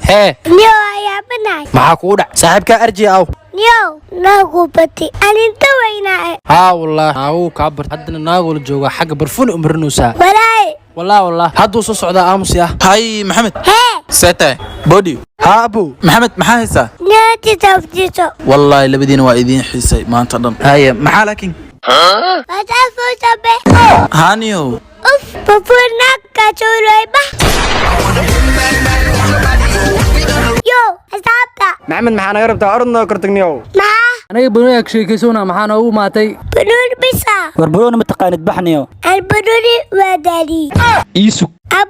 Hee. Niyow, ayaabanahay. Maxaa kugu dhac, saaxiibkaa arji aw? Niyow, naagu bati aninta weynaaye. Haa wallahi, naaguu kaa bart, haddana naagoo la joogaa, xagga barfuun umarinaysaa. Walaahi? Wallah wallah, hadduu soo socdaa, aamusi ah. Hay Maxamed. Hee. See tahay, body? Haa abow. Maxamed, maxaa haysaa? Niyooti taftiso. Wallaahi labadiina waa idiin xiisay maanta dhan. Haye, maxaa laakiin? Wasafusabe. Haaniyow. Uf, barfuun naagka suuloyba. Yo xisaabta. Maxamed, maxaa naga rabtaa? Orodnoo kortagniyow. Maxaa? Aniga banooni ka sheekaysona, maxaa noogu maatay? Banuuni bisa. War barooni ma taqaanid, baxniyo. Aan banuuni waa daali. Ii sug. Aan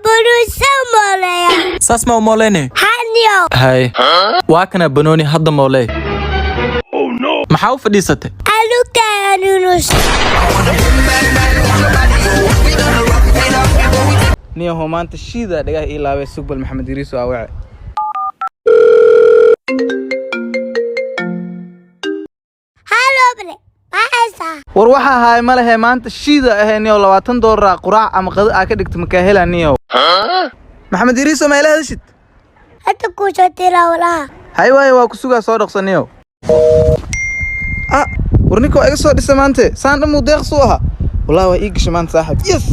soo mooleya. Saas ma umoleyne. Haniyow. Haye, waa kana banooni hadda mooley. Maxaa u fadhiisatay? Alugta anunus. Niyahow, maanta shiida dhagaha ii laabay. Sugbal, Maxamed Yariiso aawace. Haloble, maxaysaa? War waxa ahaay ma lehe, maanta shiida ahee niyow. $20 quraac ama qado aa ka dhigta makaa hela niyow. Maxamed Yariiso, ma ila hadashid? Hadda kuu soo diraa walaha. Hay waaye, waa ku sugaa, soo dhaqso niyow. Ah, war ninka waa iga soo dhisa maante, saan dhan muu deeqsu ahaa. Wallahi waa ii gashay maanta, saaxib, yes.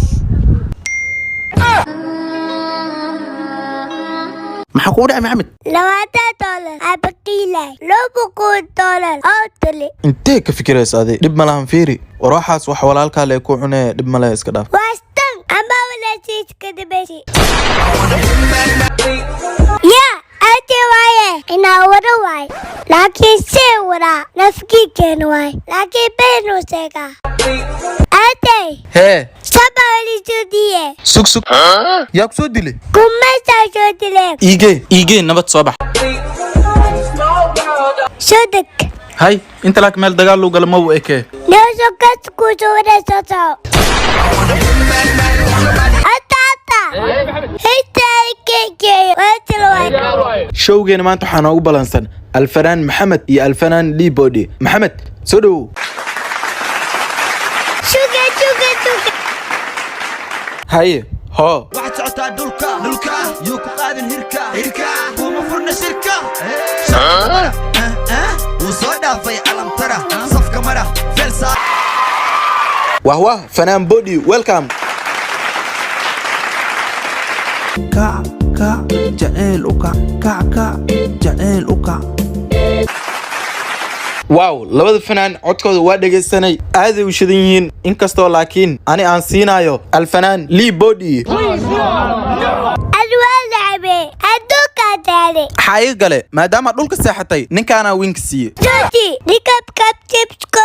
Maxaa kugu dhacay, Maxamed? $20 abakiilay, $200 oo tuli. Intee ka fikiraysa adi? Dhib ma lahan, fiiri. War waxaas wax walaalkaa lee ku cunee, dhib ma lehe, iska dhaaf. Waastan ama walaasiiska dibeysi ya ate waaye inaa wada waay, laakiin see wadaa nafkii keen waay, laakiin beenuu sheegaa ate. Hee. Sabalisodiye. Sug sug, yaa ku soo dilay? Kumaysaa soo dileen. Iigee, iigee, nabad soo bax. Soo deg. Hay, inta laakiin meel dagaal luu gala ma u ekee. Noosokas kuusoo wada soo ata ata hitaa waay. Showgeena maanta waxaa noogu balansan alfanaan Maxamed iyo alfanaan Libody. Maxamed, soo dhowow. Suga suga suga. Haye, hoo. Waxaad socotaa dhulka dhulka yuu ku qaadin hirka hirka, kuma furna shirka. Wuu soo dhaafay alamtara safka mara felsa. Wah wah, fanaan Body, welcome. Kac kac jaceyl u kac kac kac jaceyl u kac. Wow, labada fanaan codkooda waa dhegaysanay, aaday u shidan yihiin, inkastoo laakiin ani aan siinayo alfanaan Libody. Adwaa lacabe adduunkaa taale. Maxaa iga gale? Maadaama dhulka seexatay, ninkaanaa winka siiye. Jooji nikab kabtibsku.